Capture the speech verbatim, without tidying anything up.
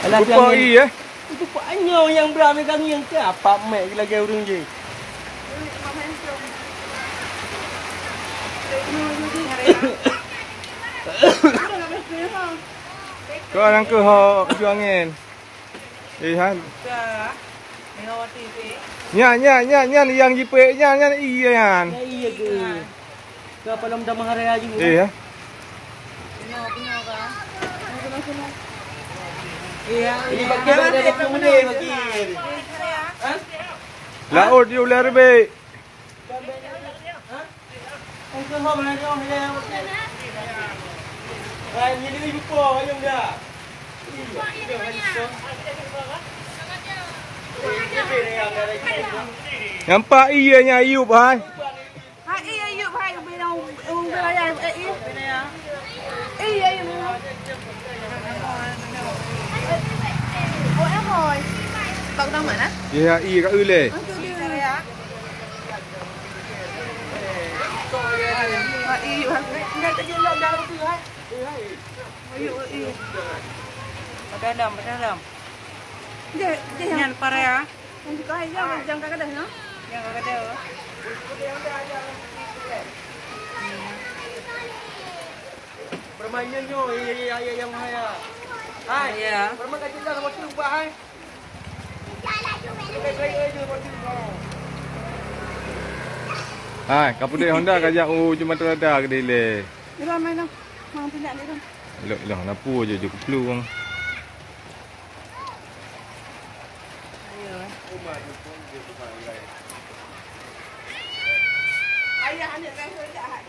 Alah, Lupa jangan. I, eh? Itu Pak Anyo yang berani kami yang ke apa mek lagi urang je. Kau orang ke ho, angin. Eh, han. Megawati, eh. Nyan, nyan, nyan, nyan, nyang jipeuék nyan, nyan, iya nyan. Ya, iya ke? Ka palom dah mahara aju. Eh, ya. Punya, punya ka? Iya, ini iya. Bagi dah ada pun ni bagi. Ha? Laôt di ular be. Nampak iya nya Ayub hai. Hai iya Ayub hai ubena ubena ya. Iya iya. Oh eh hoi. Bak utama nah. Ya iya kat ulai. Angkat dia. Padahlam, padahlam. Nyan para ya. Yang suka aja jangan kagak dah, no? Yang kagak dah. Permainan nyo, ya, ya, ya, ya, yang bahaya. Hai, ya. Permainan kacil lah, waktu ubah, hai. Hai, ka peuduek Honda ka jak u Jumatan Raya keudeh lé. Iron main noh. Mang pindah ni tu. Lok lah napu je je keuplueng. Ayah aneuk kan kerja hak